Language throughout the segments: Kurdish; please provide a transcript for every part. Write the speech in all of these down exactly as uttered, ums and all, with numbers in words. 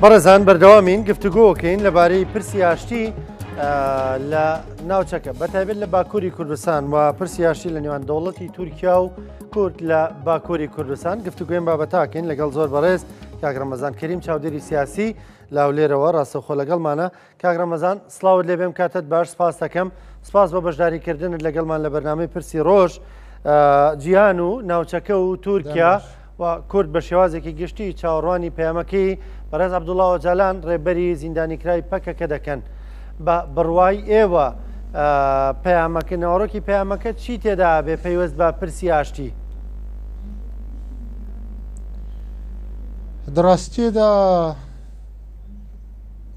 بەڕێزان، بەردەوامین گفتوگۆکەین لەبارەی پرسی ئاشتی، ئە، لە ناوچەکە، بە تایبەت لە باکووری کوردستان و پرسی ئاشتی لە نێوان دەوڵەتی تورکیا و کورد لە باکووری کوردستان. گفتوگۆین بابەتاکەین لەگەڵ زۆر بەڕێز کاک ڕەمەزان کەریم، چاودێری سیاسی لە هەولێرەوە ڕاستەوخۆ لەگەڵمانە. کاک ڕەمەزان، سڵاوت لێبێم، کاتت باش، سپاس دەکەم. سپاس بۆ بەشداریکردنت لەگەڵمان لە بەرنامەی پرسی ڕۆژ. ئە، جیهان و ناوچەکە و تورکیا دەمەش. و کورد بە شێوازێکی گشتی چاوەڕوانی پەیامەکەی بەڕێز عەبدوڵا ئۆجالان، ڕێبەری زیندانیکراوی پەکەکە دەکەن. بە بڕوای ئێوە، ئە، پەیامەکە، ناوەڕۆکی پەیامەکە چی تێدا بێ پەیوەست بە پرسی ئاشتی؟ Di rastiyê de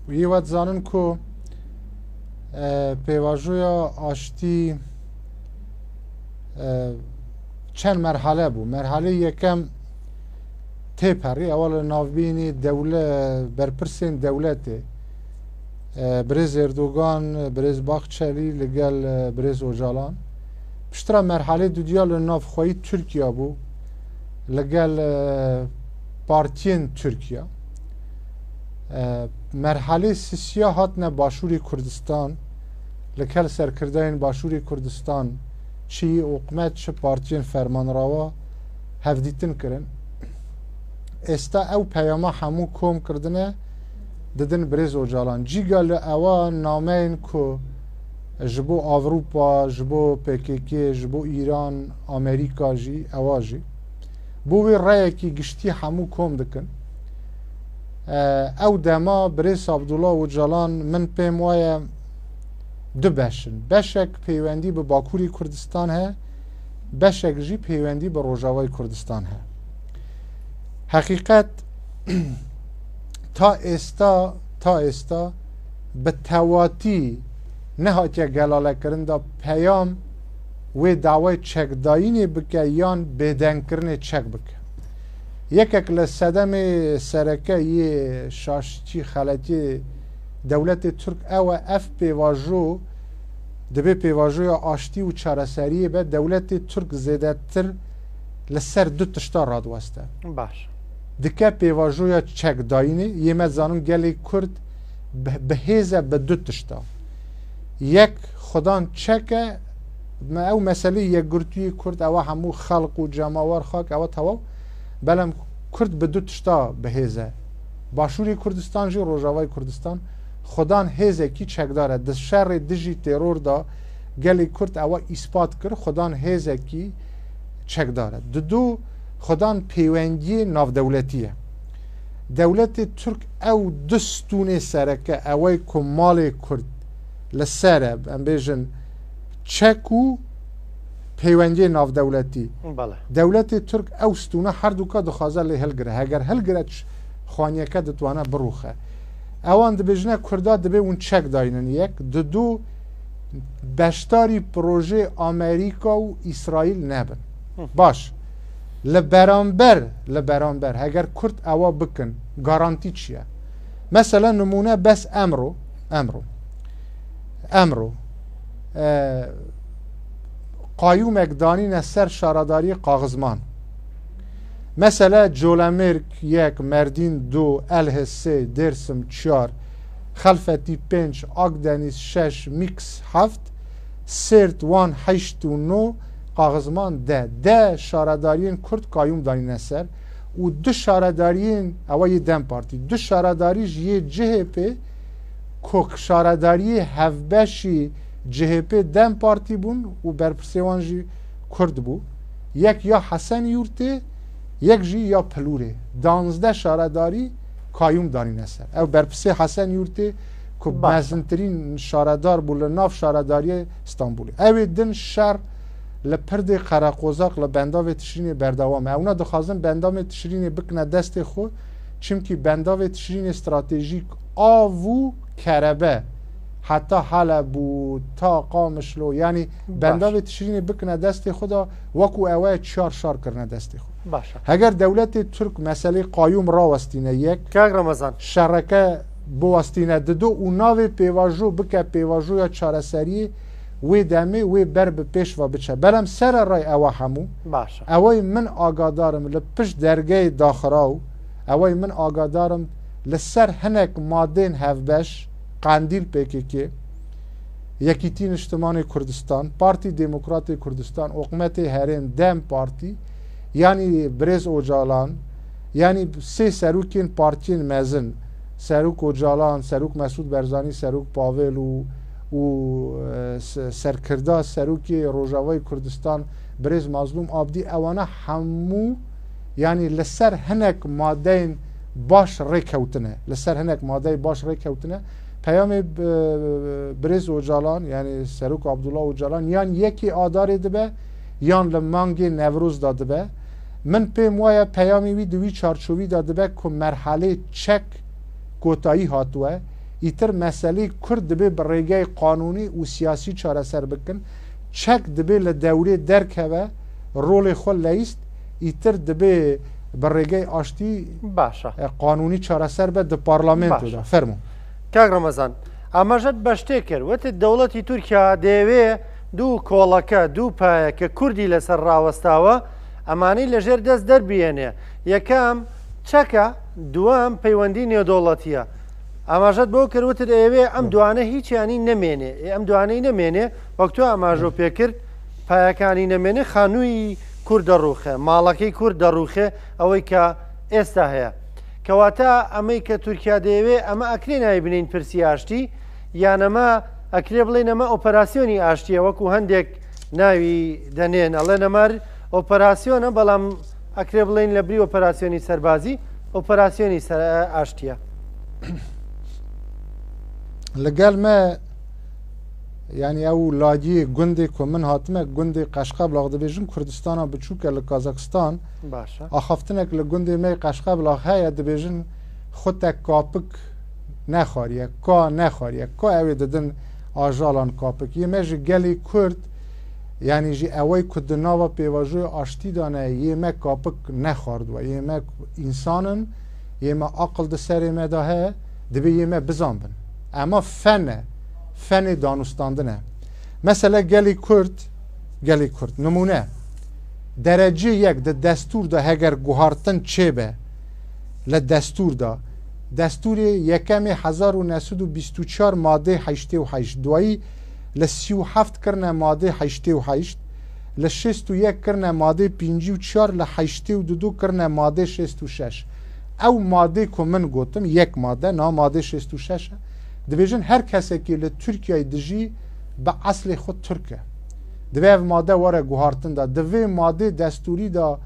wî we dizanin ku, e, pêvajoya aştî, e, çend merhale bû. Merhalê yekem tê perî, ewa li navbînî dewle-, berpirsên dewletê, e, birêz Erdogan, birêz Bahçelî li gel, e, birêz Ocalan. Piştre merhalê dudiya li nav xweyî Tirkiya bû, li gel, e, partiyên Tirkiya. E, merhalê sisiya hatine Başûrê Kurdistan, li gel serkirdayên Başûrê Kurdistan, çi hikûmet, çi partiyên fermanrawa hevdîtin kirin. Êsta ew peyama hemû kom kirdine, didin birêz Ocalan. Cîga li ewa nameyên ku ji bo Ewropa, ji bo P K K, ji bo Îran, Amerîka jî, ewa jî. Bo wê reyekî giştî hemû kom dikin. E, ew dema birêz Abdullah Ocalan, min pêm waye, du beş in. Beşek peywendî bi Bakurê Kurdistan he, beşek jî peywendî bi Rojavayê Kurdistan he. Heqîqet, ta êsta, ta êsta bi tewatî nehatiye gelalekirin da peyam wê dawayê çekdayînê bike yan bêdengkirinê çek bike. Yekek li sedemê sereke yê şaştî xeletiyê dewletê Tirk ew e, ev pêvajo dibe pêvajoya aştî û çareseriyê be, dewletê Tirk zêdetir li ser du tişta radiweste. Baş. Dike pêvajoya çekdayînê, yê me zanin gelê Kurd bi, bi hêz e bi du tişta. Yek, xudan çek e, me ew meselê yekgirtûyê Kurd, ewa hemû xelq û cemawer xak, ewa tewaw. Belem Kurd bi du tişta bi hêz e. Başûrê Kurdistan jî, Rojavayê Kurdistan, xudan hêzekî çekdar e. Di şerê dijî teror de gelê Kurd ewa îspat kir, xudan hêzekî çekdar e. Didu, xudan pêwendiyê navdewletî ye. Dewletê Tirk ew du stûnê sereke, ewey ku malê Kurd li ser e, em bêjin çek û peywendiyê navdewletî. Bele. Dewletê Tirk ew stûne herduka dixwaze lê hilgire. Heger hilgire ç-, xaniyeke ditwane birûxe. Ewan dibêjine Kurda dibê hûn çek daynin yek, didu beşdarî projeyê Amerîka û Îsraîl nebin. Hı. Baş. Li beramber, li beramber, heger Kurd ewa bikin, garantî çi ye? Mesela nimûne bes emro, emro, emro, e, qayûmek danîne ser şaredariyê Qaxizman. Mesela Colemêrg yek, Merdîn du, Elhê sê, Dêrsim çar, Xelfetî pênc, Akdenîz şeş, Mîks heft, Sêrt, Wan heşt û nod, Qaxizman deh. Deh şaredariyên Kurd qayûm danîne ser û du şaredariyên, ewa yê DEM Partî, du şaredarî ji yê C H P, ku şaredariyê hevbeşî C H P DEM Partî bûn û berpirsê wan jî Kurd bû. Yek ya Hesenî Yurtê, yek jî ya Pilûrê. Danzdeh şaredarî qayûm danîne ser. Ew berpirsê Hesenî Yurtê ku Baş. mezintirîn şaredar bû li nav şaredariyê Stenbolê. Ew ê din şer li pirdê Qereqozaq li bendavê Tişrînê berdewam e. Ewna dixwazin bendavê Tişrînê bikine destê xwe, çimkî bendavê Tişrînê stratejîk av û kerebe heta Heleb û ta Qamişlo, yanî Baş. bendavê Tişrînê bikine destê xwe de, wekû ew e çar şar kirine destê xwe. Baş e. Heger dewletê Tirk meselê qayûm rawestîne yek, Kak Remezan. şereke biwestîne didu û navê pêvajo bike pêvajoya çareseriyê, wê demê wê ber bi pêş ve biçe. Belem sererayê ewa hemû, Baş e. ewey min agadarim li pişt dergehê daxiraw, ewey min agadarim Li ser hinek madên hevbeş, Qendîl P K K, Yekîtî Niştimanê Kurdistan, Partî Demokratê Kurdistan, Oqmetê Herêm, DEM Partî, yanî birêz Ocalan, yanî sê serokên partiyên mezin, Serok Ocalan, Serok Mesûd Berzanî, Serok Pavel û, û, e, se-, serkirda serokê Rojavayê Kurdistan, birêz Mazlûm Abdî, ewana hemû, yanî li ser hinek madeyên baş rêkewtine. Li ser hinek madeyê baş rêkewtine. Peyamê, e, birêz Ocalan, yanî Serok Abdullah Ocalan, yan yekê Adarê dibe, yan li mangê Newroz de dibe. Min pêm waya peyamê wî di wî çarçovî de dibe ku merhelê çek kotayî hatiye. Îtir meselê Kurd dibê bi rêgeyê qanûnî û siyasî çareser bikin. Çek dibê li dewrê derkeve, rolê xwe leyîst, îtir dibê bi rêgey aştî, Baş e. e, qanûnî çareser be di parlamentoda. Baş e. Fermo. کاک ڕەمەزان، ئاماژەت بە شتێ کرد، وتت دەوڵەتی تورکیا دەیەوێ دوو کۆڵەکە، دوو پایەکە کوردی لەسەر ڕاوەستاوە، ئەمانەی لەژێر دەست دەربیێنێ. یەکەم چەکە، دووەم پەیوەندی نێودەوڵەتیە. ئاماژەت بۆ کرد، وتت ئەیەوێ ئەم دوانە هیچیانی نەمێنێ. ئێ، ئەم دوانەی نەمێنێ، وەک تۆ ئاماژۆ پێکرد، پایەکانی نەمێنێ، خانووی کورد دەڕوخێ، ماڵەکەی کورد دەڕوخێ، ئەوەی کە ئێستا هەیە. کەواتە ئەمەی کە تورکیا دەیەوێ، ئەمە ئەکرێ ناوی بنین پرسی ئاشتی، یان ئەمە ئەکرێ بڵێن ئەمە ئۆپەراسیۆنی ئاشتیە، وەکو هەندێک ناوی دەنێن، ئەڵێن ئەمە ئۆپەراسیۆنە، بەڵام ئەکرێ بڵێن لە بری ئۆپەراسیۆنی سەربازی، ئۆپەراسیۆنی سەر-، ئاشتیە. Li gel me, yanî ew ladiyê gundê ku min hatime, gundê Qeşqeblax dibêjin, Kurdistana biçûk e li Kazakistan. Baş e. Axaftinek li gundê me Qeşqeblax heye, dibêjin xwe te kapik nexwariye, ka nexwariye, ka ew ê didin ajalan kapik. Yê me ji gelê Kurd, yanî jî ewey ku di nava pêvajoyê aştî de ne, yê me kapik nexwardiwe. Yê me însan in, yê me aqil di serê me de heye, dibê yê me bizanbin. Ema fen e, fenê danûstandin e. Mesele gelê Kurd, gelê Kurd. Nimûne, derecê yek di destûr de heger guhartin çêbe, li destûr de, destûrê yekemê hezar û neh sed û bîst û çar madê heştê û heşt, duayî li sî û heft kirine madê heştê û heşt, li şêst û yek kirine madê pêncî û çar, li heştê û du kirine madê şêst û şeş. Ew madê ku min gotim, yek made, na madê şêst û şeş e. Dibêjin her kesekî li Tirkiyeyê dijî bi eslê xwe Tirk e. Divê ev made were guhartin de. Di vê madê destûrî de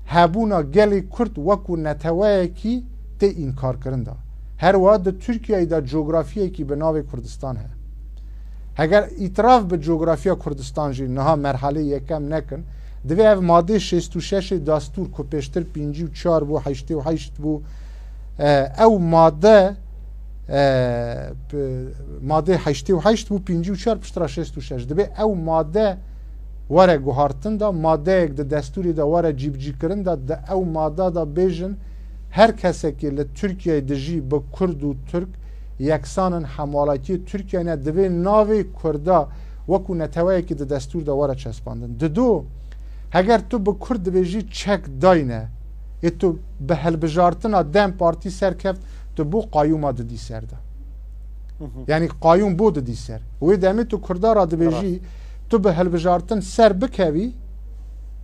hebûna gelê Kurd wekû neteweyekî tê înkarkirin de. Her wiha di Tirkiyeyê de cografiyekî bi navê Kurdistan heye. Heger îtiraf bi cografiya Kurdistan jî niha merhelê yekem nekin, divê ev madê şêst û şeş ê destûr ku pêştir pêncî û çar bû, heştê û heşt bû, e, ew made, e, p-, madê heştê û heşt bû, pêncî û çar piştre şêst û şeş. Divê ew made were guhartin de, madeyek di destûrê de were cîbicîkirin de, di ew mada de bêjin, her kesekî li Tirkiyeyê dijî bi Kurd û Tirk yeksan in, hemwalatiyê Tirkiyeyê ne, divê navê Kurda wekû neteweyekî di destûr de were çespandin. Didu, heger tu bi Kurd dibêjî çek dayne, ê tu bi hilbijartina DEM Partî serkeft, tu bo qayûma didî ser de. Hı hı. Yanî qayûm bo didî ser. Wê demê tu Kurda ra dibêjî, Rast. tu bi hilbijartin ser bikevî,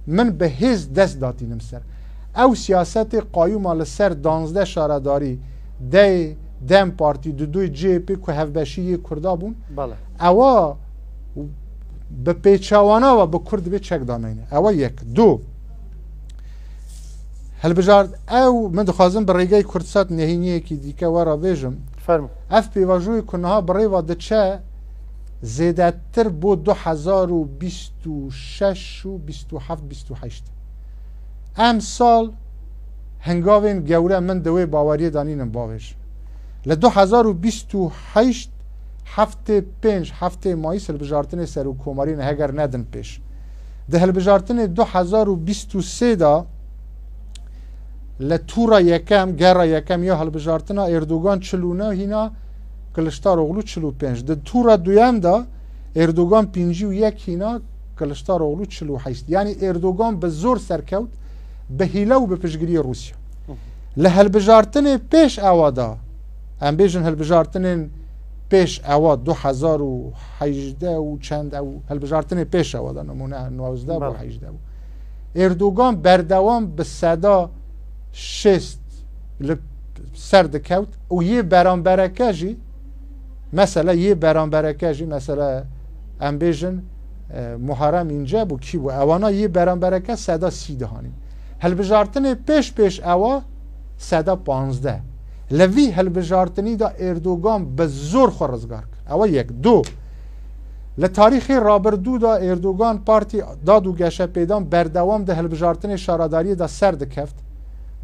min bi hêz dest datînim ser. Ew siyasetê qayûma li ser danzdeh şaredarî, dey, DEM Partî, Duduy, C H P ku hevbeşî yê Kurda bûn, Bele. ewa bi pêçawana ve bi Kurd dibê çek dameyne. Ewa yek. Du. Hilbijart, ew, min dixwazim bi rêgey Kurdsat nehîniyekî dîke we re bêjim. Fermo. Ev pêvajoyê ku niha bi rê ve diçe, zêdetir bo du hezar û bîst û şeş û bîst û heft, bîst û heşt. Em sal hingavên gewre min di wê baweriyê de nînin bavêjim. Li du hezar û bîst û heşt heftê pênc, heftê Mayîs hilbijartinê serokkomarî ne, heger nedin pêş. Di hilbijartinê du hezar û bîst û sê de li tûra yekem, gera yekem ya hilbijartina Erdogan çil û neh hîna, Kiliçdaroglu çil û pênc. Di tûra duyem de Erdogan pêncî û yek hîna, Kiliçdaroglu çil û heşt. Yanî Erdogan bi zor serkewt, bi hîle û bi piştgiriyê Rûsya. Li hilbijartinê pêş ewa de, em bêjin hilbijartinên pêş ewa du hezar û hejdeh û çend ew hilbijartinê pêş ewa de, nimûne nwazdeh bû, Bele. hejdeh bû. Erdogan berdewam bi seda şêst li ser dikewt û yê berambereke jî, mesela yê berambereke jî, mesela em bêjin, e, Muharrem Înce bû, kî bû? Ewana yê berambereke seda sî dihanîn. Hilbijartinê pêş pêş ewa seda panzdeh. Li vî hilbijartinî de Erdogan bi zor xwe rizgar kir. Ewa yek. Du, li tarîxê rabirdû de Erdogan Partî Dad û Geşepêdan berdewam di hilbijartinê şaredariyê de ser dikeft.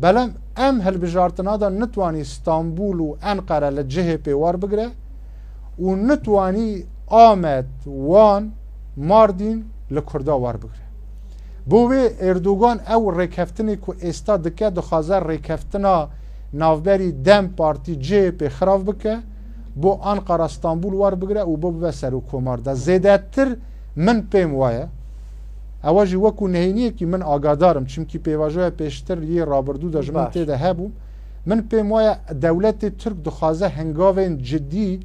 Belem em hilbijartina de nitwanî Stenbûl û Enqere li C H P war bigire û nitwanî Amed, Wan, Mardîn li Kurda war bigire. Bo wê Erdogan ew rêkeftinê ku êsta dike, dixwaze rêkeftina navberî DEM Partî C H P xirav bike, bo Anqara Stenbûl war bigire û bo bibe serokkomar de. Zêdetir min pêm waye, ewa jî wekû nehêniyekî min agadar im, çimkî pêvajoya pêştir yê rabirdû de ji min Baş. tê de hebû. Min pêm waye dewletê Tirk dixwaze hingavên cidî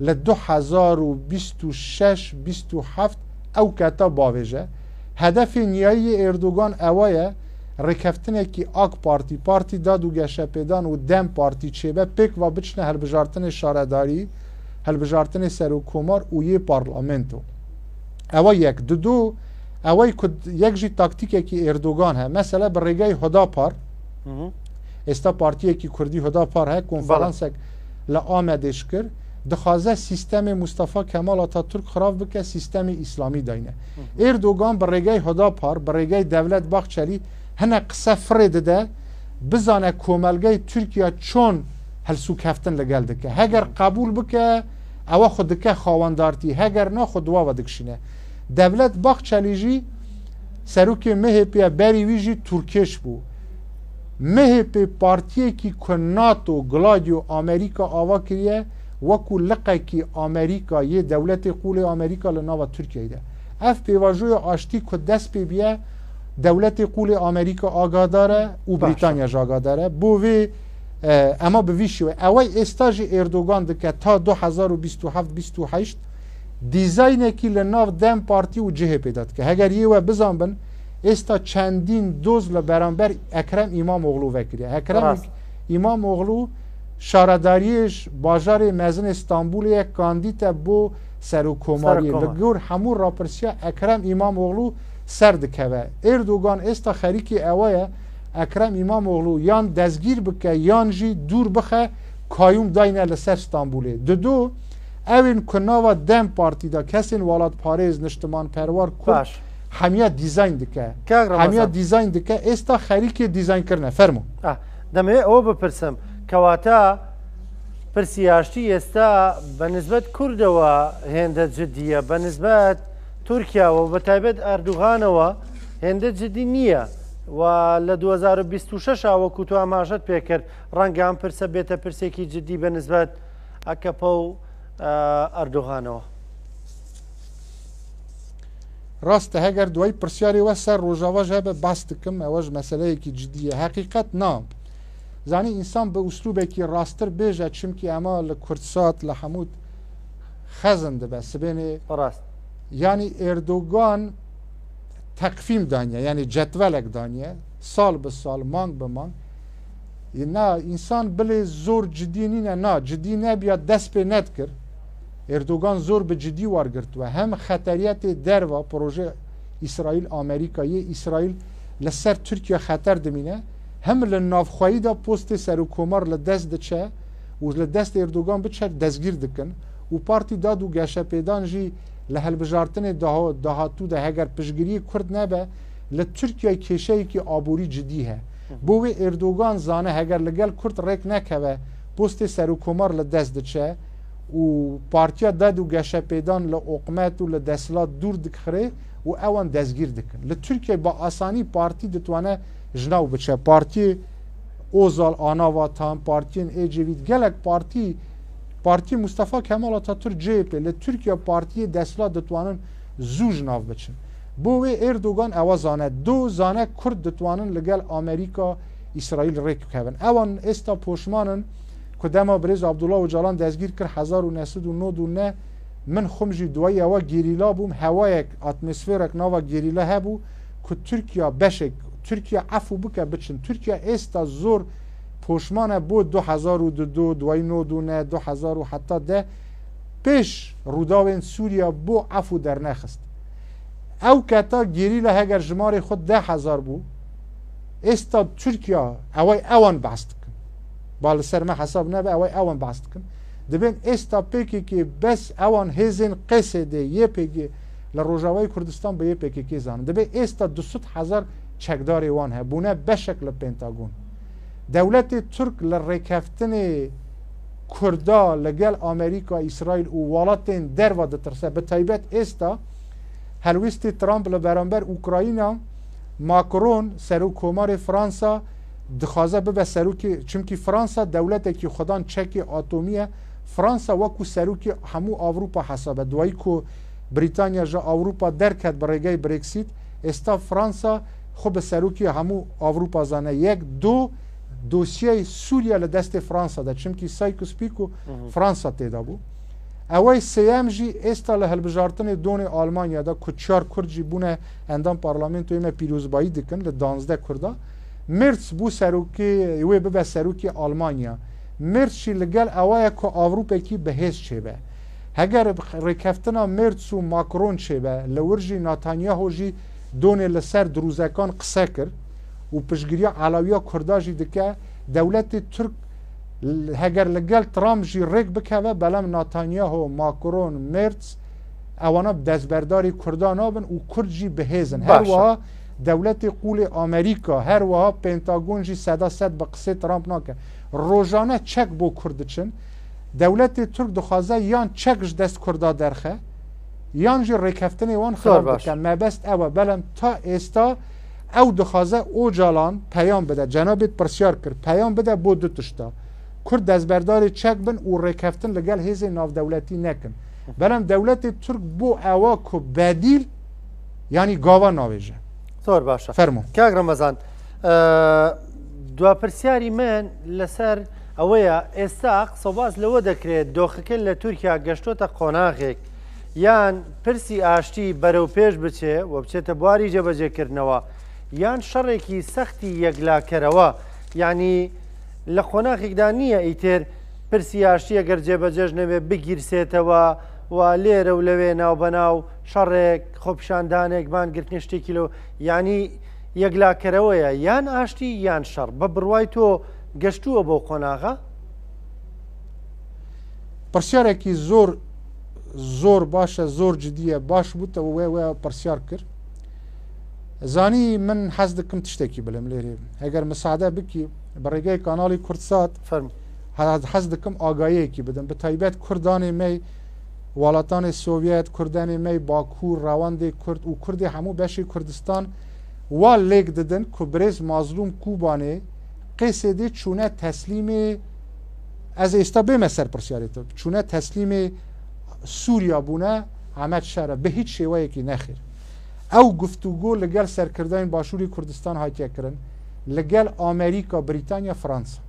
li du hezar û bîst û şeş bîst û heft ew keta bavêje. Hedefê niyayî yê Erdogan ewa ye, rêkeftinekî AK Partî, Partî Dad û Geşepêdan û DEM Partî çêbe, pêk va biçine hilbijartinê şaredarî, hilbijartinê serokkomar û yê parlamento. Ewa yek. Didu, ewa ku yek jî taktîkekî Erdogan he. Mesela bi rêgeyê Hudapar, Hı hı. êsta partiyekî Kurdî Hudapar he, konferansek li Amedê ji kir, dixwaze sîstemê Mustafa Kemal Atatürk xirav bike, sîstemê Îslamî dayne. Hı hı. Erdogan bi rêgeyê Hudapar, bi rêgeyê Devlet Bahçelî hinek qise firê dide, bizane komelgeyê Tirkiye çon hilsûkeftin li gel dike. Heger Hı hı. qebûl bike, ewa xwe dike xawendartî, heger na xwe duwa ve dikişîne. Devlet Bahçelî jî serokê M H P ye, berî wî jî Türkeş bû. M H P partiyekî ku NATO, Gladio, Amerîka ava kiriye, wekû liqekî Amerîka yê dewletê qûlê Amerîka li nava Tirkiyeyê de. Ev pêvajoya aştî ku dest pê biye, dewletê qûlê Amerîka agadar e û Baş. Brîtanya jî agadar e. Bo vê, e, ema bi vî şêwe. Ew ê êsta jî Erdogan dike ta du hezar û bîst û heft bîst û heşt dîzaynekî li nav DEM Partî û C H P de dike. Heger yê we bizanbin, êsta çendîn doz li beramber Ekrem Îmamoğlu vekiriye. Ekrem Rast. Îmamoğlu şaredariyê ji bajarê mezin ê Stenbûlê ye, kandît e bo serokkomariyê. Serokkomar. Li gor hemû rapirsiya Ekrem Îmamoğlu ser dikeve. Erdogan êsta xerîkê ewe ye, Ekrem Îmamoğlu yan dezgîr bike, yan jî dûr bixe, kayûm dayne li ser Stenbûlê. Didu, ewên ku nava DEM Partî de kesên welatparêz, niştimanperwer, Kurd Baş. hemiya dîzayn dike. Kak Ramazan. Hemiya dîzayn dike, êsta xerîkê dîzaynkirine. Fermo. Ah, demê ew bipirsim. Kewata pirsî aştî êsta bi nisbet Kurdewa hênde cidî ye, bi nisbet Tirkiyewa û bi taybet Erdogan'ewa hênde cidî niye. Wa li du hezar û bîst û şeş a wekû tu amajet pê kir, renge em pirse bête pirsekî cidî bi nisbet A K P û, e, Erdogan'ewa. Rast e, heger duayî pirsyarê we ser Rojava jî hebe, behs dikim, ewe ji meseleyekî cidî ye. Heqîqet na. Zanî, însan bi uslûbekî rasttir bêje, çimkî ema li Kurdsat, li hemû xezin dibe. Sibênê Rast. Yanî Erdogan teqvîm daniye, yanî cetvelek daniye, sal bi sal, mang bi mang. Na, însan bilê zor cidî nîne, na, cidî nebiya, dest pê nedikir. Erdogan zor bi cidî war girtiwe. Hem xeteriyetê derva proje Îsraîl, Amerîka yê Îsraîl li ser Tirkiye xeter dimîne, hem li navxweyî de postê serokkomar li dest diçe û li dest Erdogan biçe destgîr dikin û Partî Dad û Geşepêdan jî li hilbijartinê daha-, dahatû de heger piştgiriyê Kurd nebe, li Tirkiye kêşeyekî aborî cidî he. Bo wê Erdogan zane heger li gel Kurd rêk nekeve, postê serokkomar li dest diçe û Partiya Dad û Geşepêdan li oqmet û li desthilat dûr dikxire û ewan destgîr dikin. Li Tirkiye bi asanî partî ditwane ji nav biçe. Partiyê Ozal, Anavatan, partiyên Ecevît, gelek partî, partiyê Mustafa Kemal Atatürk, C H P, li Tirkiye partiyê desthilat ditwanin zû ji nav biçin. Bo wê Erdogan ewa zane. Du, zane Kurd ditwanin li gel Amerîka Îsraîl rêk kevin. Ewan êsta poşman in ku dema birêz Abdullah Ocalan dezgîr kir hezar û neh sed û nod û neh, min xwim jî duwayî ewa gerîla bûm, hewayek, atmosferek nava gerîla hebû ku Tirkiya beşek, Tirkiya efû bike biçin. Tirkiya êsta zor poşman e bo du hezar û du, duwayî nod û neh, du hezar û heta deh, pêş rûdawên Sûriya bo efû dernexist. Ew keta gerîla heger jimarê xwe deh hezar bû, êsta Tirkiya eway ewan behs dikin. Ba li ser me hesab nebe, eway ewan behs dikin. Dibên êsta P K K bes ewan hêzên Qesêdê, Y P G li Rojavayê Kurdistan bi Y P K K zanin. Dibê êsta du sed hezar çekdarê wan hebûne beşek li Pentagon. Dewletê Tirk li rêkeftinê Kurda li gel Amerîka, Îsraîl û welatên derva ditirse. Bi taybet êsta helwêstê Trump li beramber Ukrayna, Macron, serokkomarê Fransa, dixwaze bibe serokê, çimkî Fransa dewletekî xwedan çekê atomî ye. Fransa wekû serokê hemû Ewropa hesabe. Duwayî ku Brîtanya ji Ewropa derket bi rêgey Brexit, êsta Fransa xwe bi serokê hemû Ewropa zane. Yek, du, dosyeyê Sûriye li destê Fransa de, çimkî Sykes-Picot Fransa tê de bû. Ewey sêyem jî êsta li hilbijartinê donê Almanya de ku çar Kurd jî bûne endam parlamentoyê me pîrozbayî dikin li danzdeh Kurda. Merz bû serokê, wê bibe serokê Almanya. Merz jî li gel ewa ye ku Ewropekî bi hêz çêbe. Heger rêkeftina Merz û Macron çêbe, li wir jî Netanyahu jî donê li ser dirûzekan qise kir û piştgiriya Elewiya Kurda jî dike, dewletê Tirk l-, heger li gel Trump jî rêk bikeve, belem Netanyahu, Macron, Merz ewana destberdarî Kurda nabin û Kurd jî bi hêz in. Her Baş e. Wiha dewletê qûlê Amerîka, her wiha Pentagon jî seda sed bi qisê Trump nake. Rojane çek bo Kurd diçin. Dewletê Tirk dixwaze yan çek ji dest Kurda derxe, yan jî rêkeftinê wan Zor xilas baş. dike. Mebest ew e. Belem ta êsta ew dixwaze Ocalan peyam bide. Cenabêt pirsyar kir. Peyam bide bo du tişta. Kurd destberdarê çek bin û rêkeftin li gel hêzên navdewletî nekin. Belem dewletê Tirk bo ewa ku bedîl, yanî gava navêje. Zor baş e. Fermo. Kak Remezan, e, dwa pirsyarî min li ser ew e, êsta qisebaz li we dekirê, doxike li Tirkiya geştote qonaxek, yan pirsî aştî berewpêş biçe û biçête buarî cebecêkirinawa, yan şerekî sextî yeklakerewa, yanî li qonaxekda niye îtêr pirsî aştî eger cêbecêş nebe bigîrsêtewa û lêre û lewê navbenaw şerek, xwepişandanek, bangirtinê ştêkî lo, yanî yeklakerewe ye, yan aştî yan şer. Bi birway to geştûye bo qonaxa? Pirsyarekî zor, zor baş e, zor cidî ye. Baş bû te we, we pirsiyar kir. Zanî min hez dikim tiştekî bilim lêrê. Eger misade bikî, bi rêgeyê kanalî Kurdsat Fermo. he-, hez dikim agahiyekî bidim. Bi taybet Kurdanê me, welatanê Sovyet, Kurdanê me, Bakur, Rewandê Kurd û Kurdê hemû beşê Kurdistan wa lêk didin ku birêz Mazlûm Kubanê Qêsêdê çûne teslîmê, ez êsta bême ser pirsyarê te, çûne teslîmê Sûriya bûne, Emed Şera, bi hîç şêweyekî nexêr. Ew guftûgo li gel serkirdayên Başûrê Kurdistan hatiye kirin, li gel Amerîka, Brîtanya, Fransa.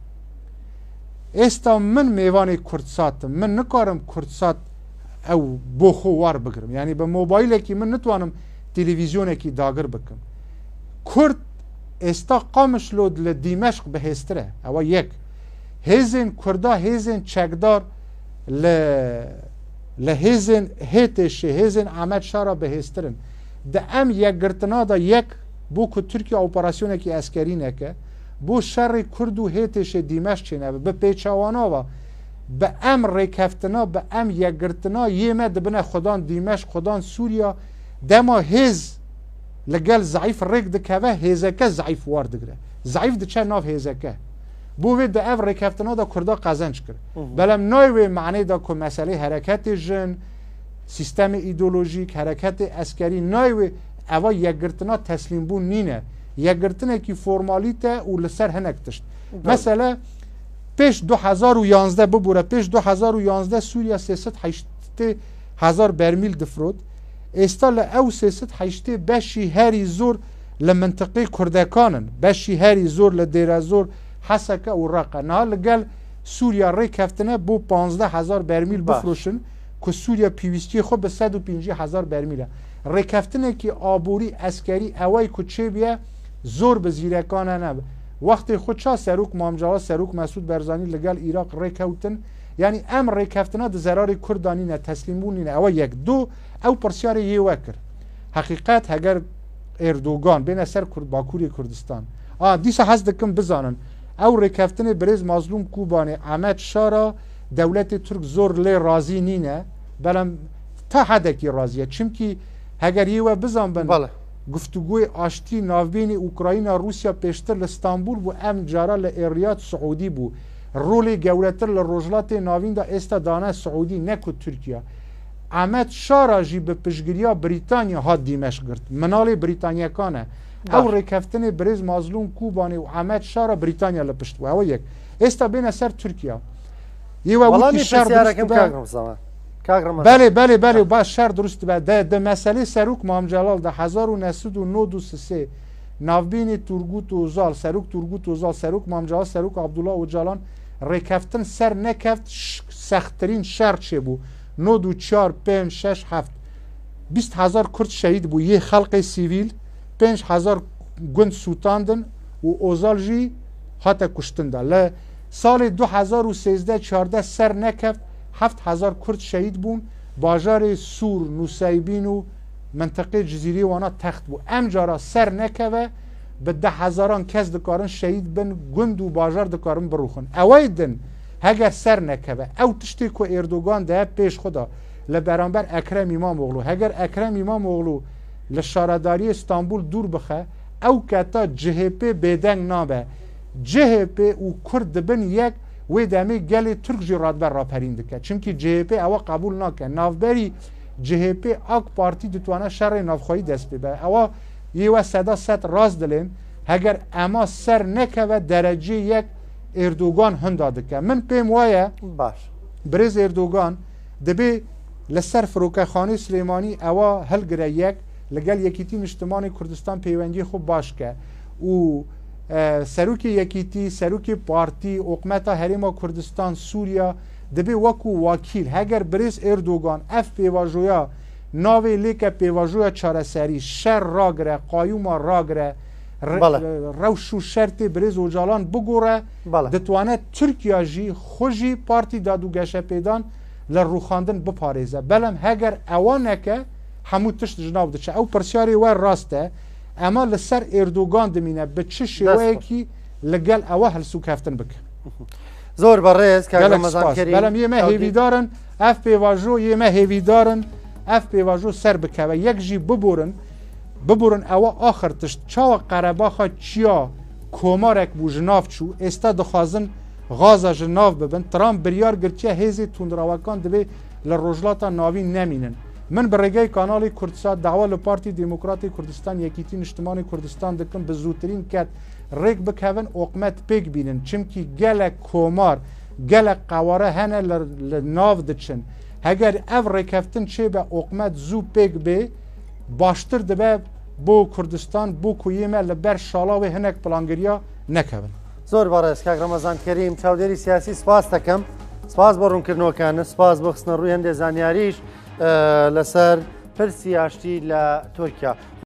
Êsta min mêvanê Kurdsat im, min nikarim Kurdsat ew bo xwe war bigirim. Yanî bi mobaylekî min nitwanim televîzyonekî dagir bikim. Kurd êsta Qamişlo li Dîmeşq bihêztir e. Ewa yek. Hêzên Kurda, hêzên çekdar li, li hêzên H T Ş, hêzên Emed Şara bihêztir in. Di em yekgirtina de yek bo ku Tirkiye operasyonekî eskerî neke, bo şerê Kurd û H T Ş Dîmeşq çênebe, bi pêçawana ve, bi em rêkeftina, bi em yekgirtina yê me dibine xudan Dîmeşq, xudan Sûriya, dema hêz li gel zeîf rêk dikeve, hêzeke zeîf war digire. Zeîf diçe nav hêzeke. Bo vê di ev rêkeftina de Kurda qezenc kir. Hı hı. Belem nayê wê manê de ku meselê hereketê jin, sîstemê îdeolojîk, hereketê eskerî, nayê wê eva yekgirtina teslîmbûn nîne. Yekgirtinekî formalîte û li ser hinek tişt. Doğru. Mesele pêş du hezar û yanzdeh bibûre, pêş du hezar û yanzdeh Sûriye sê sed heştê hezar bermîl difrot. Êsta li ew sê sed heştê beşî herî zor li mintiqê Kurdekan in. Beşî herî zor li Dêrezor, Heseke û Reqe. Niha li gel Sûriya rêkeftine bo panzdeh hezar bermîl Baş. bifroşin ku Sûriya pêwîstiyê xwe bi sed û pêncî hezar bermîl e. Rêkeftinekî aborî, eskerî ewey ku çêbiye zor bi zîrekane nebe. Wextê xwe ça Serok Mamcala, Serok Mesûd Berzanî li gel Iraq rêkewtin. Yanî em rêkeftina di zerarê Kurdan nîne, teslîmbûn nîne. Ewe yek. Du, ew pirsyarê yê we kir. Heqîqet, heger Erdogan bêne ser Kur-, Bakurê Kurdistan. A, dîsa hez dikim bizanin. Ew rêkeftinê birêz Mazlûm Kûbanê, Emed Şara, dewletê Tirk zor lê razî nîne. Belem ta hedekî razî ye. Çimkî heger yê we bizanbin, Bale. Guftûgoyê aştî navbênî Ukrayna, Rûsya pêştir li Stenbul bû, em cara li Riyad Siûdî bû. Rolê gewretir li Rojhilatê Navîn de êsta dane Siûdî, ne ku Tirkiye. Emed Şara jî bi piştgiriya Brîtanya hat Dîmeşq girt. Minalê Brîtanyekan e. Baş. Ew rêkeftinê birêz Mazlûm Kûbanê û Emed Şara Brîtanya li pişt bû. Ew yek. Êsta bêne ser Tirkiye. Yê we Welamî wîtî şer pirsyarek dirust im be. Kak Ramazan. Kak Ramazan. Belê, belê, belê, baş şer dirust be. De, de meselê Serok Mam Celal de hezar û neh sed û nod û sê navbînî Turgut Özal, Serok Turgut Özal, Serok Mam Celal, Serok Abdullah Ocalan rêkeftin ser nekeft, ş-, sextirîn şer çêbû. Nod û çar, pênc, şeş, heft. Bîst hezar Kurd şehîd bû, yê xelqê sivîl, pênc hezar gund sûtandin û Ozal jî hate kuştin de. Li salê du hezar û sêzdeh çardeh ser nekeft, heft hezar Kurd şehîd bûn, bajarê Sûr, Nuseybîn û mintiqê Cizîrê wana text bû. Em cara ser nekeve, bi deh hezaran kes dikarin şehîd bin, gund û bajar dikarin birûxin. Ewey din, heger ser nekeve, ew tiştê ku Erdogan de pêş xwe da li beramber Ekrem Îmamoğlu, heger Ekrem Îmamoğlu li şaredariyê Stenbul dûr bixe, ew keta C H P bêdeng nabe. C H P û Kurd dibin yek, wê demê gelê Tirk jî radber raperîn dike. Çimkî C H P ewa qebûl nake. Navberî C H P, AK Partî ditwane şerê navxweyî dest pê be. Ewa yê we seda sed rast dilên, heger ema ser nekeve derecê yek Erdogan hinda dike. Min pêm waye Baş. Birêz Erdogan dibê li ser firokexanê Silêmanî ewa hilgire yek, li gel Yekîtî Niştimanê Kurdistan peywendiyê xwe baş ke û, e, serokê Yekîtî, serokê partî, oqmeta Herêma Kurdistan, Sûriya, dibê wekû wakîl. Heger birêz Erdogan ev pêvajoya navê lêke pêvajoya çareserî, şer ragire, qayûma ragire, re-, Bale. rewş û şertê birêz Ocalan bigore, Bale. ditwane Tirkiya jî, xwe jî Partî Dad û Geşepêdan li rûxandin biparêze. Belem heger ewa neke, hemû tişt ji nav diçe. Ew pirsyarê we rast e. Ema li ser Erdogan dimîne, bi çi Dest xweş. şêweyekî li gel ewa hilsûkeftin bike. Zor berêz, kak Gelek Ramazan spas. Kerîm. Belem yê me Çawdî. hêvîdar in, ev pêvajo yê me hêvîdar in, ev pêvajo ser bikeve. Yek jî biborin, biborin ewa axir tişt. Çawa Qerebaxa çiya komarek bû ji nav çû, êsta dixwazin Gaza ji nav bibin. Trump biryar girtiye hêzê tundrawekan divê li Rojhilata Navîn nemînin. Min bi rêgeyê kanalê Kurdsat dawa li Partî Demokratê Kurdistan, Yekîtî Niştimanê Kurdistan dikim bi zûtirîn ket rêk bikevin, oqmet pêk bînin. Çimkî gelek komar, gelek qeware hene li, li nav diçin. Heger ev rêkeftin çêbe, oqmet zû pêk bê, baştir dibe bo Kurdistan, bo ku yê me li ber şala wê hinek plangiriya nekevin. Zor berêz, kak Ramazan Kerîm, çawdêrî siyasî, spas dikim. Spas bo rûnkirinokan, spas bo xistina rûyê hindê zanyarîş, e, li ser pirsî aştî li Tirkiye.